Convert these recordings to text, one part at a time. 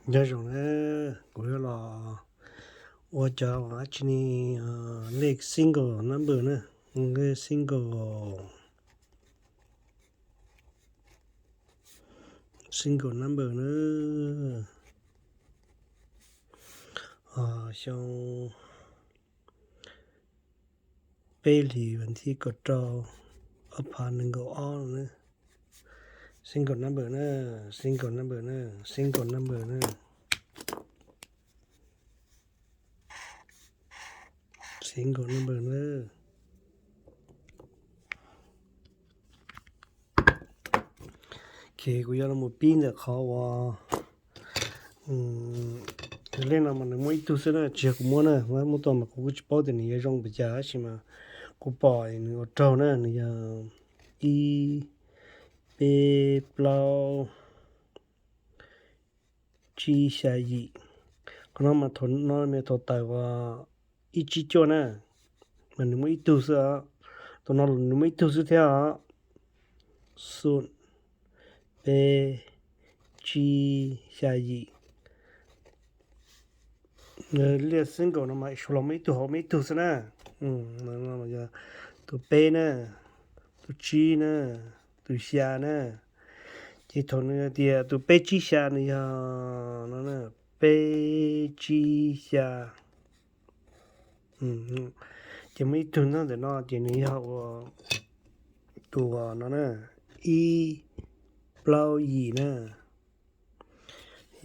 Nyob zoo na, kuv yuav los ua cov dab tsi ne, lej single number na, lej single, single number na, xyoo peb hlis vas thib kaum rau, ob phav nees nkaum ob na. Single number na, single number na, single number na, single number na. Ces kuv yuav los pib ntawm qhov uas lej no mas nws muaj ib tug xwb na, tsis yog kuv muab na, muab tau mas kuv kuj tsis paub tias nws yuav zoo npaum cas, tab sis mas kuv pom nws ua raug na, nws yog ib, peb, plaub, tsib, xya, yim. Qhov no mas thaum no thaum tawm uas ib tsib cuaj na, mas nws muaj ib tug xwb os. Tus no nws muaj ib tug xwb thiab os. Xum, peb, tsib, xya, yim. Lej single no mas suav los muaj ib tug hauv muaj ib tug xwb na. Tus peb na, tus tsib na, tus xya na. Ces thaum nws tias tus peb tsib xya nws yog no, peb tsib xya. Ces muaj ib tug nyob ntawm no ces nws yog ua tus no na, ib plaub yim na,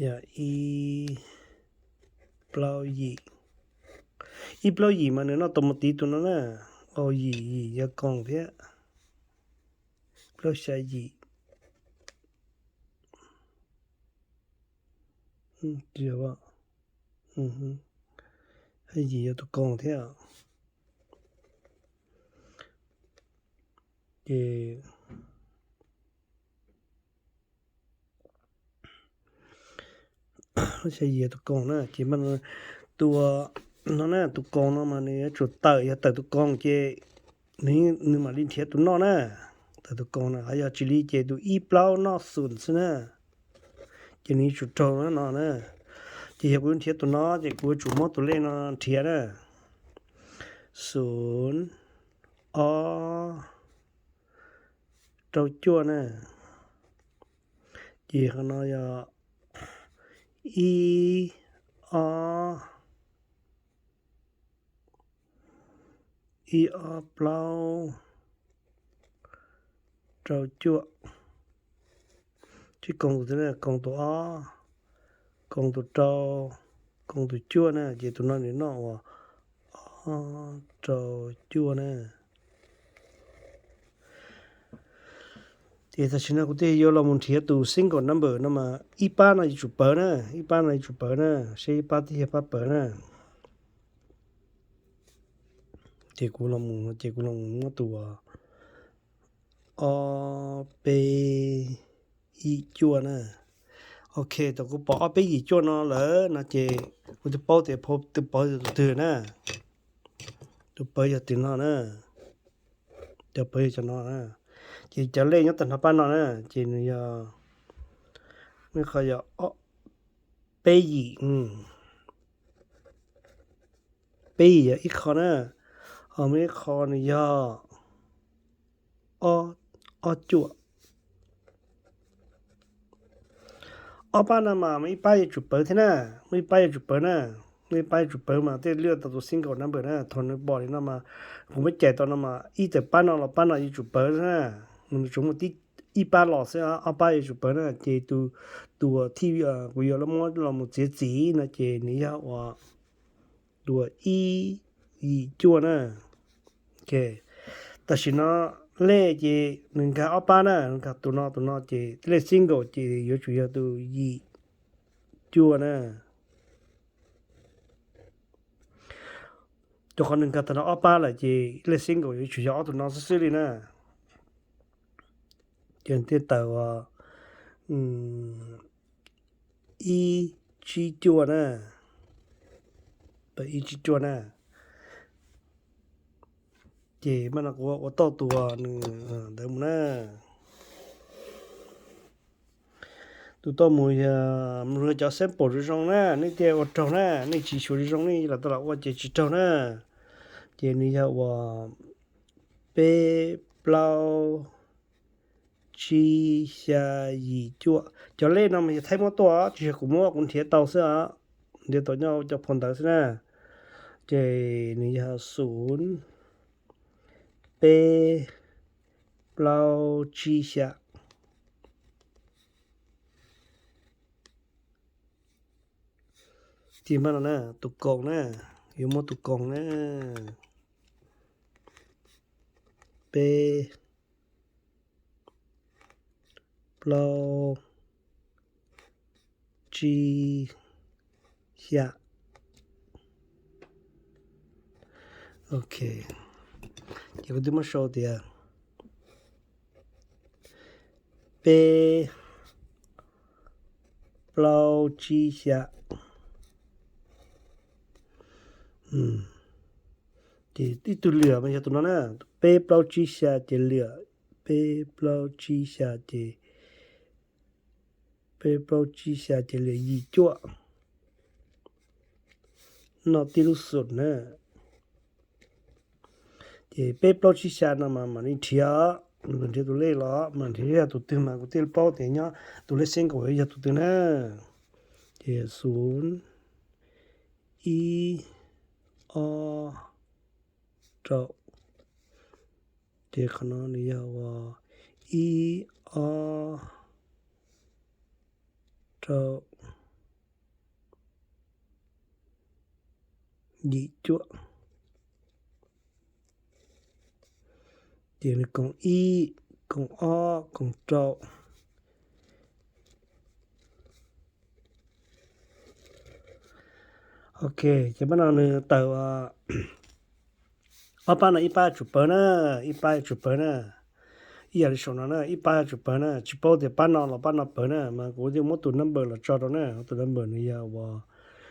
yog ib plaub yim. Ib plaub yim mas nws noj tau mus tiv tus no na, au yim, yim yog koom thiab, plaub xya yim. Yim yog tus koom thiab. Ces xya yim tus koom na, ces tus no na, tus koom no mas nws yuav tsum tawm, yog tawm tus koom ces nws mam li nrhiav tus noj na. Tawm tus koom na, ho yog tsis li ces tus ib plaub noj xum xwb na. Ces nws yuav tsum raug no na. Ces yog kuv yuav nrhiav tus no ces kuv yuav tsum muab tus lej no nrhiav na. Xum, ob, rau cuaj na. Ces qhov no yog ib, ob, ib ob plaub rau cuaj. Tsis koom tus, koom tus ob, koom tus rau, koom tus cuaj na, ces tus no nws noj ua ob rau cuaj na. Ces tam sim no kuv thiaj yuav los mus nrhiav tus single number no mas ib pab no yuav tsum pawv na, ib pab no yuav tsum pawv na, seb ib pab twg yog pab pawv na. Ces kuv los, ces kuv los muab tus ob peb yim cuaj na. Ok, thaum kuv pom ob peb yim cuaj no lawm no ces kuv twb paub tias tus pawv yog tus twg na. Tus pawv yog tus no na. Cov pawv yog cov no na. Ces cov lej nyob tag nrho pab no na, ces nws yog, muaj ib qho yog peb yim, peb yim yog ib qho na, ho muaj ib qho nws yog ob cuaj. Ob pab no mas muaj ib pab yuav tsum pawv thiab na, muaj ib pab yuav tsum pawv na, muaj ib pab yuav tsum pawv mas thiaj liaj tau tus single number na. Thaum nws pom li no mas kuv muab cais tau no mas ib tawm pab no los pab no yuav tsum pawv na, nws tsuas muaj ib pab los xwb, ob pab yuav tsum pawv na. Ces tus, tus uas thij kuv yuav muab los mus txiav txim no ces nws yog uas tus ib yim cuaj na. Tam sim no lej ces nws nkag ob pab na, nws nkag tus no tus no ces lej single ces yuav tsum yog tus yim cuaj na. Rau qhov nws nkag tag nrho ob pab lawm ces lej single yuav tsum yog ob tug no xwb xwb li na. Ces thiaj tawm ua ib tsib cuaj na, ib tsib cuaj na. Ces mas no kuv ua tau tus nws ntawd mus na. Tus tau mus yog, mus yog cov sample zoo zoo na, nej thiaj ua raug na, nej tsis xyuas zoo zoo nej lam tau lam ua ces tsis raug na. Ces nws yog uas peb, plaub, tsib, xya, yim, cuaj. Cov lej no mas yog Thaib muab tuaj, tsis yog kuv muab, kuv nrhiav tau xwb os. Nrhiav tau nyob cov phau ntawv xwb na. Ces nws yog xum, peb, plaub, tsib, xya. Ces mas no na, tus koom na, yuav muab tus koom na, peb, plaub, tsib, xya. Ok, ces kuv twb muab sau tias peb, plaub, tsib, xya. Ces ib tug lwam mas yog tus no na, peb, plaub, tsib, xya ces lwam, peb, plaub, tsib, xya ces, peb, plaub, tsib, xya ces lwam yim cuaj. Noj tib lub xum na. Ces peb, plaub, tsib, xya no mas mam li nrhiav, mam nrhiav tus lej los, mam nrhiav yog tus twg mas kuv thiaj paub tias nyob tus lej single yog tus twg na. Ces xum, ib, ob, rau. Ces qhov no nws yog uas ib, ob, rau, yim cuaj. Ces nws koom ib, koom ob, koom rau. Ok, ces pab no nws tawm ob pab no, ib pab yuav tsum pawv na, ib pab yuav tsum pawv na. Ib yam li saum no na, ib pab yuav tsum pawv na, tsis paub tias pab no los pab no pawv na, mas kuv thiaj muab tus number los tso rau na, tus number nws yog uas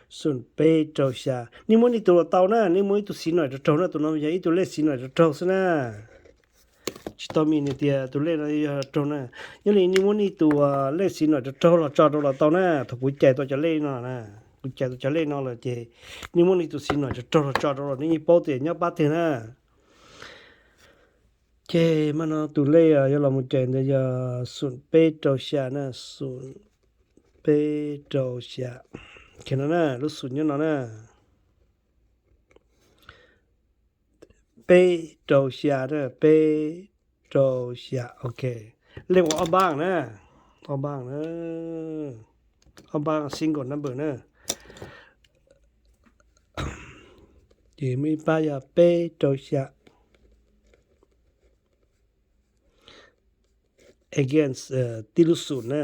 xoom peb rau xya. Nej muab nej tus los tau na, nej muab ib tug xim no rau raug na, tus no yog ib tug lej xim no rau raug xwb na. Tsis tau mis nws tias tus lej no yog raug na. Nyob li nej muab nej tus lej xim no rau raug los tso rau los tau na, thaum kuv cais tau cov lej no na, kuv cais tau cov lej no lawm ces nej muab nej tus xim no rau raug los tso rau los nej yeej paub tias nyob pab twg na. Ces mas no tus lej yog los mus cais ntawd yog xoom peb rau xya na, xoom peb rau xya. Ces no na, lub xoom nyob no na, peb rau xya na, peb rau xya, ok. Lej ua ob npab na, ob npab na, ob npab single number na. Ces muaj ib pab yog peb rau xya. Against tib lub xoom na.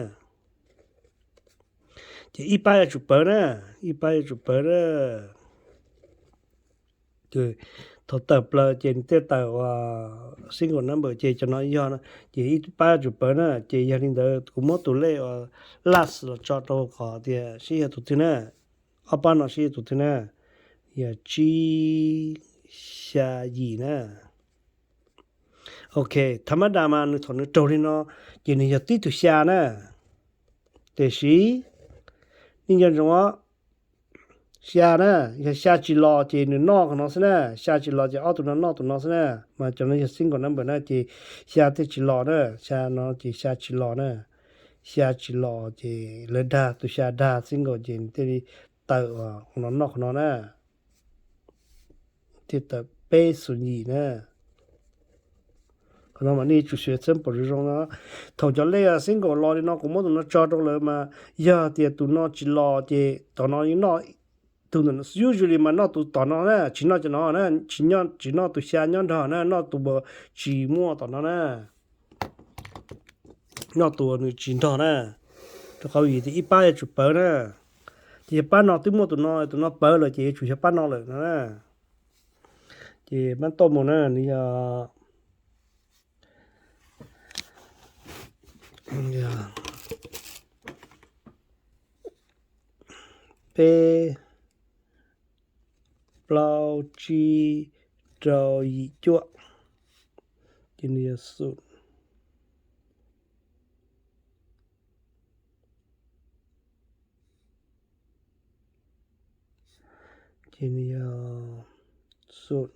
Ces ib pab yuav tsum pawv na, ib pab yuav tsum pawv na. Thaum tawm plaws ces nws thiaj tawm uas single number ces cov no yog, ces ib pab yuav tsum pawv na. Ces yog li ntawd kuv muab tus lej uas last los tso rau qhov tias seb yog tus twg na. Ob pab no seb yog tus twg na. Yog tsib xya yim na. Ok, tha mab das mas nws thaum nws raug li no ces nws yog tib tug xya na. Tiam sis nej nco ntsoov os, xya na, yog xya tsis los ces nws noj qhov no xwb na, xya tsis los ces ob tug no noj tus no xwb na. Mas cov no yog single number na ces xya thiaj tsis los na, xya no ces xya tsis los na. Xya tsis los ces lawv dag, tus xya dag single ces nws thiaj li tawm qhov no noj qhov no na. Thiaj tawm peb xoom yim na. Qhov no mas nej tsum xyuas example zoo zoo no. Thaum cov lej single los li no kuv muab tus no tso rau lawm mas yog tias tus no tsis los ces tom no yeej noj, tus ntawm usually mas noj tus tom no na, tsis noj cov no na, tsis noj tus xya nyob nrog na, noj tus uas tsis muaj tom no na. Noj tus uas nws tsis nrog na, rau qhov vim tias ib pab yuav tsum pawv na. Ces yog pab no twb muaj tus no, tus no pawv lawm ces yuav tsum yog pab no lawm no na. Ces pab toj mus na nws yog peb, plaub, tsib, rau, yim, cuaj. Ces nws yog xoom, Ces nws yog xoom,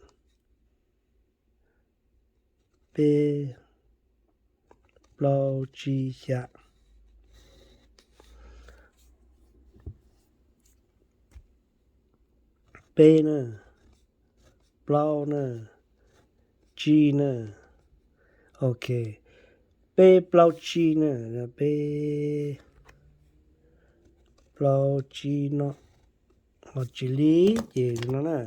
peb, plaub, tsib, xya. Peb na, plaub na, tsib na. Ok, peb plaub tsib na, peb plaub tsib no. Ho tsis li ces no na,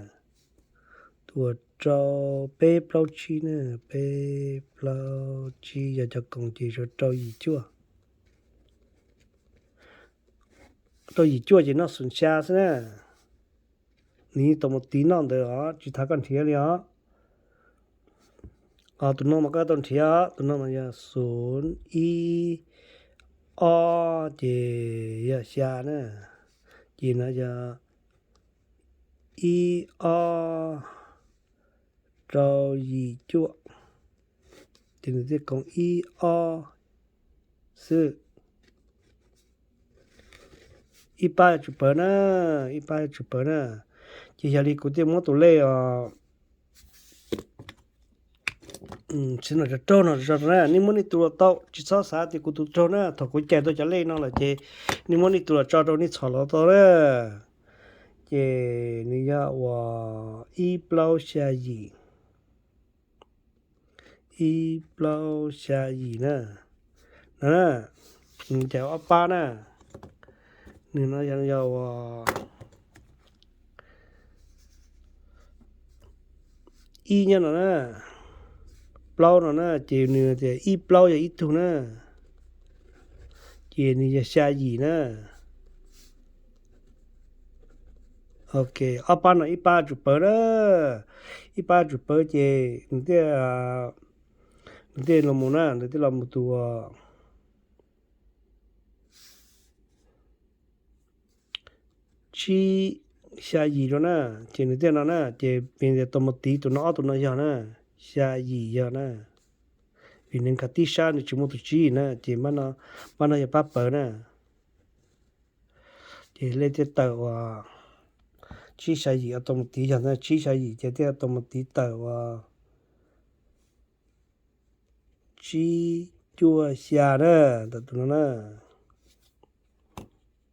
tus rau peb plaub tsib na, peb plaub tsib yog cov koom ces yuav rau yim cuaj. Rau yim cuaj ces noj xoom xya xwb na. Nws yeej tau mus tiv noj ntawd os, tsis tas koj nrhiav li os. Tus no mas koj tau nrhiav, tus no mas yog xoom ib ob ces yog xya na, ces no yog ib ob rau yim cuaj, ces nws thiaj koom ib ob xwb. Ib pab yuav tsum pawv na, ib pab yuav tsum pawv na. Ces yog li kuv thiaj muab tus lej os, tsis no raug no na, nej muab nej tus los tau, tsis txhob xav tias kuv tus raug na. Thaum kuv cais tau cov lej no lawm ces nej muab nej tus los tso rau nej txhom los tau na. Ces nws yog uas ib plaub xya yim, ib plaub xya yim na. No na, nws cais ob pab na. Nws no yog uas ib nyob no na, plaub no na, ces nws tias ib plaub yog ib tug na, ces nws yog xya yim na. Ok, ob pab no ib pab tsum pawv na, ib pab tsum pawv ces nws thiaj, nws thiaj los mus na, nws thiaj los mus tus tsib xya yim rau na, ces nws thiaj no na, ces vim tias tau mus tiv tus no ob tug no yog na, xya yim yog na, vim nws nkag tib sab nws tsis muaj tus tsib na, ces pab no yog pab pawv na. Ces lej thiaj tawm uas tsib xya yim tau mus tiv yog na, tsib xya yim ces thiaj tau mus tiv tawm uas tsib cuaj xya na, ntawm tus no na,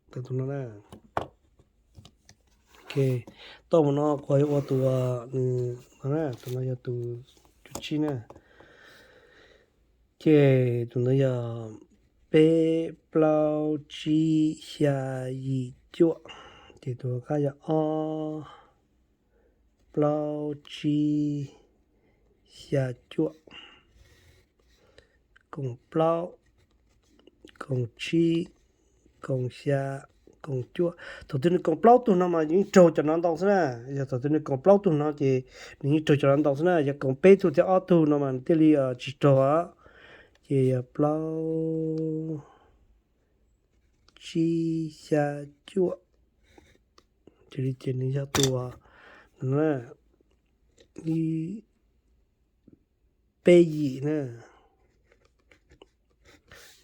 ntawm tus no na. Ok, tau mus no kuv yuav ua tus, nws no na, tus no yog tus cuaj tsib na. Ces tus ntawd yog peb plaub tsib xya yim cuaj, ces tus qab yog ob plaub tsib xya cuaj, koom plaub, koom tsib, koom xya, koom cuaj. Thaum twg nws koom plaub tug no mas yeej raug cov no ntau xwb na. Yog thaum twg nws koom plaub tug no ces nws yeej raug cov no ntau xwb na. Yog koom peb tug thiab ob tug no mas nws thiaj li tsis raug. Ces yog plaub tsib xya cuaj, ces li ces nws yog tus ib peb yim na,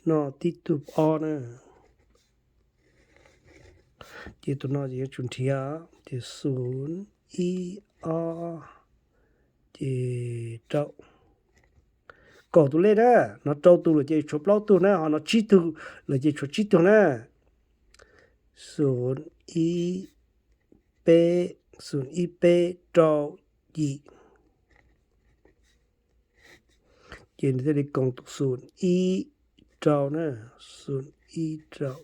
no tib tug ob na. Ces tus no ces yuav tsum nrhiav, ces xum ib ob, ces rau, kaum tus lej na. No rau tus lawm ces tshuav plaub tug na, ho no tsib tug lawm ces tshuav tsib tug na. Xum ib peb, xum ib peb rau yim, ces nws thiaj li koom tus xum ib rau na, xum ib rau.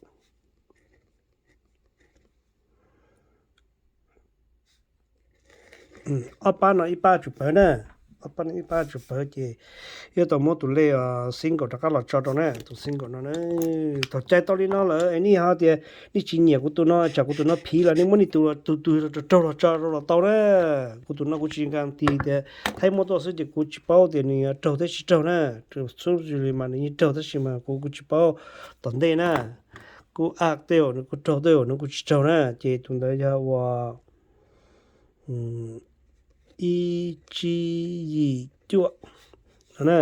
Ob pab no ib pab tsum pawv na, ob pab no ib pab tsum pawv ces yuav tau muab tus lej single rov qab los tso rau na, tus single no na. Thaum cais tau li no lawm es nej ho tias nej tsis nyiam kuv tus no, tsam kuv tus no phiv los nej muab nej tus, tus, tus raug los tso rau los tau na. Kuv tus no kuv tsis guarantee tias thaib muab tuaj xwb ces kuv tsis paub tias nws raug thiab tsis raug na. Xub li mas nws yeej raug tab sis mas kuv, kuv tsis paub tom ntej na. Kuv a tej zaum nws kuj raug tej zaum nws kuj tsis raug na. Ces tus ntawd yog uas ib tsib yim cuaj no na,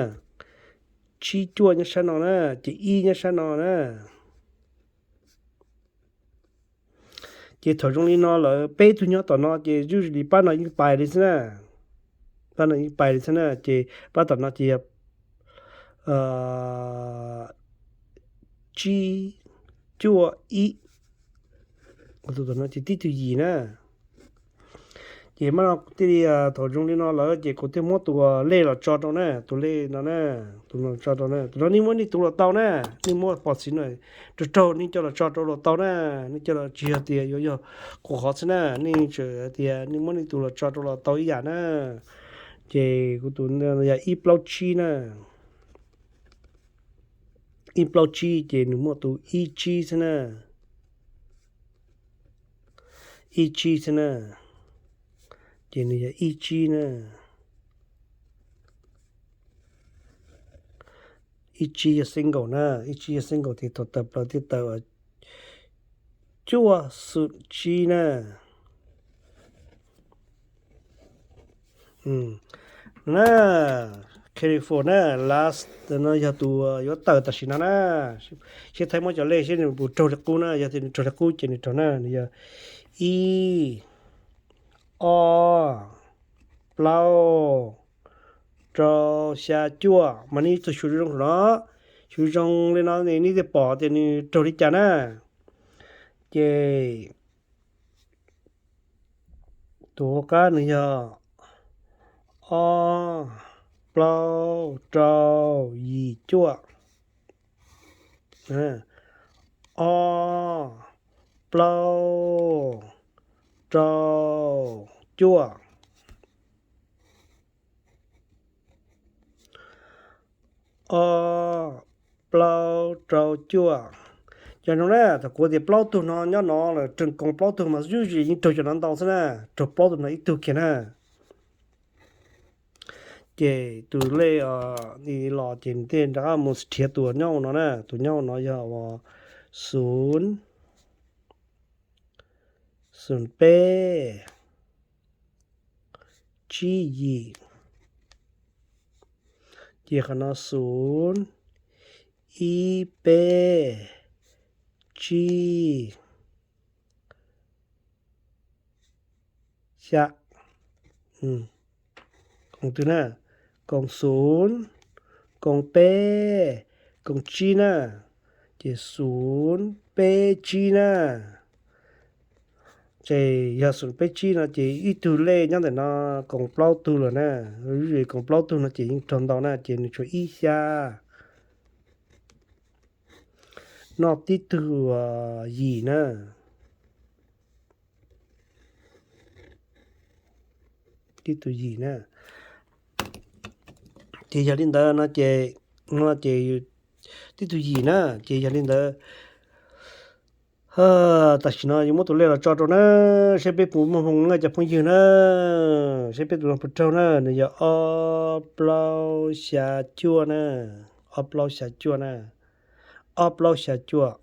tsib cuaj nyob sab no na, ces ib nyob sab no na. Ces thaum zoo li no lawm peb tug nyob tom no ces usually pab no yeej pais li xwb na. Pab no yeej pais li xwb na, ces pab tom no ces yog tsib, cuaj, ib, tus tom no ces tib tug yim na. Ces mas no kuv thiaj li thaum zoo li no lawm ces kuv thiaj muab tus lej los tso rau na, tus lej no na, tus no tso rau na, tus no nej muab nej tus los tau na, nej muab pos xiv no raug raug nej coj los tso rau los tau na, nej coj los tsis yog tias yuav yog kuv qhov xwb na, nej tseem tias nej muab nej tus los tso rau los tau ib yam na. Ces kuv tus yog ib plaub tsib na, ib plaub tsib ces nws muaj tus ib tsib xwb na, ib tsib xwb na, ces nws yog ib tsib na, ib tsib yog single na, ib tsib yog single ces thaum tawm plaws thiaj tawm cuaj xoom tsib na. Na, carry forward na, last no yog tus yuav tawm tam sim no na. Seb thaij muab cov lej seb nws puas raug li qub na, yog tias nws raug li qub ces nws raug na, nws yog ib, ob, plaub, rau, xya, cuaj, mas nej txog xyu zoo no, xyu zoo li no nej thiaj pom tias nws raug li cas na. Ces tus hauv qab nws yog ob, plaub, rau, yim, cuaj, ob, plaub, rau, cuaj, ob, plaub, rau, cuaj. Cov no na, thaum kuv tias plaub tug no nyob no lawm, raug koom plaub tug mas usually yeej raug cov no ntau xwb na, raug plaub tug no ib tug kiag na. Ces tus lej los ces nws thiaj rov qab mus nrhiav tus nyob no na, tus nyob no yog uas xoom, xoom peb, tsib yim, ces qhov no xoom, ib, peb, tsib, xya, koom twg na, koom xoom, koom peb, koom tsib na, ces xoom, peb, tsib na. Ces yog xoom, peb, tsib no ces ib tug lej nyob ntawm no koom plaub tug lawm na, usually koom plaub tug no ces yeej raug ntau na, ces nws tshuav ib, xya, noj tib tug yim na. Tib tug yim na. Ces yog li ntawd no ces, no ces tib tug yim na, ces yog li ntawd tam sim no yuav muab tus lej los tso rau na, seb peb puas muaj hmoo na cov phooj ywg na, seb peb tus no puas raug na, nws yog ob plaub xya cuaj na, ob plaub xya cuaj na, ob plaub xya cuaj,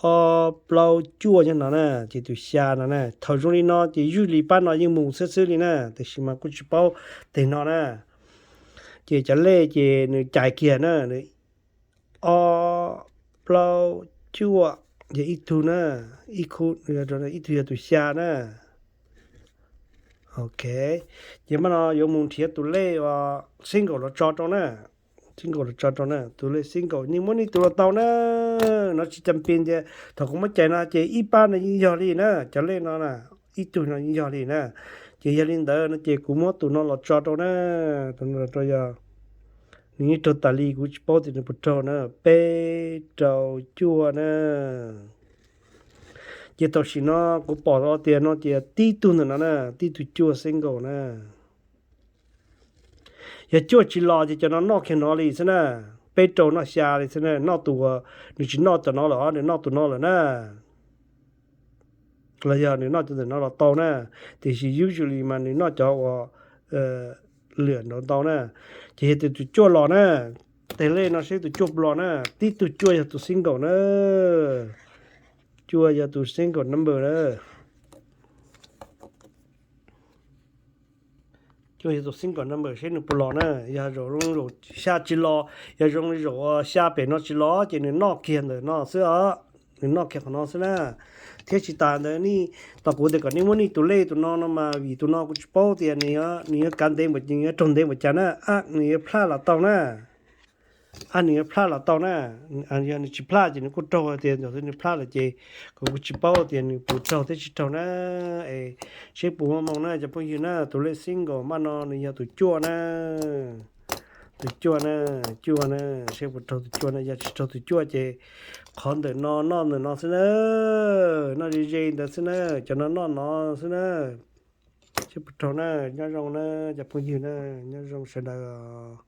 ob plaub cuaj nyob no na, ces tus xya no na, thaum zoo li no ces usually pab no yeej mus xwb xwb li na, tiam sis mas kuj tsis paub teg no na. Ces cov lej ces nws cais kiag na, ob, plaub, cuaj, yog ib tug na, ib khub, ib tug yog tus xya na. Ok, ces mas no yuav mus nrhiav tus lej uas single los tso rau na, single los tso rau na, tus lej single nej muab nej tus los tau na. No tsis cas pis tias thaum kuv muab cais no ces ib pab no yeej yog li na, cov lej no na, ib tug no yeej yog li na. Ces yog li ntawd no ces kuv muab tus no los tso rau na, tus no los rau yog nws yeej raug tas li, kuv tsis paub tias nws puas raug na, peb, rau, cuaj na. Ces tam sim no kuv pom tias no ces tib tug ntawm no na, tib tug cuaj single na. Yog cuaj tsis los ces cov no noj kiag no li xwb na, peb, rau, noj xya li xwb na, noj tus uas nws tsis noj cov no lawm os, nws noj tus no lawm na. Los yog nws noj cov ntawm no los tau na, tiam sis usually mas nws noj cov uas lwm nraud ntau na. Ces yog tias tus cuaj los na, teg lej no seb tus cuaj los na, tib tug cuaj yog tus single na, cuaj yog tus single number na. Cuaj yog tus single number seb nws puas los na, yog zaum xya tsis los, yog zoo li zaum xya pem no tsis los ces nws noj kiag ntawm no xwb os. Nws noj kiag qhov no xwb na. Thiab tsis tas ntawd nej, tos kuv tias kom nej muab nej tus lej tus no no mas, vim tus no kuv tsis paub tias nws yuav kav ntev npaum, nws yuav raug ntev npaum cas na, nws yuav plhaj los tau na. Nws yuav plhaj los tau na. Yog nws tsis plhaj ces nws kuj raug tias, ntawm nws plhaj lawm ces kuv kuj tsis paub tias nws puas raug thiab tsis raug na. Es seb puas muaj moo na cov phooj ywg na. Tus lej single maj no nws yog tus cuaj na. Tus cuaj na, cuaj na, seb puas raug tus cuaj na. Yog tsis raug tus cuaj ces qhov ntawm no noj ntawm no xwb na. Noj ze ze ntawd xwb na, cov no noj no xwb na. Seb puas raug na. Nyob zoo na cov phooj ywg na, nyob zoo sawv daws os.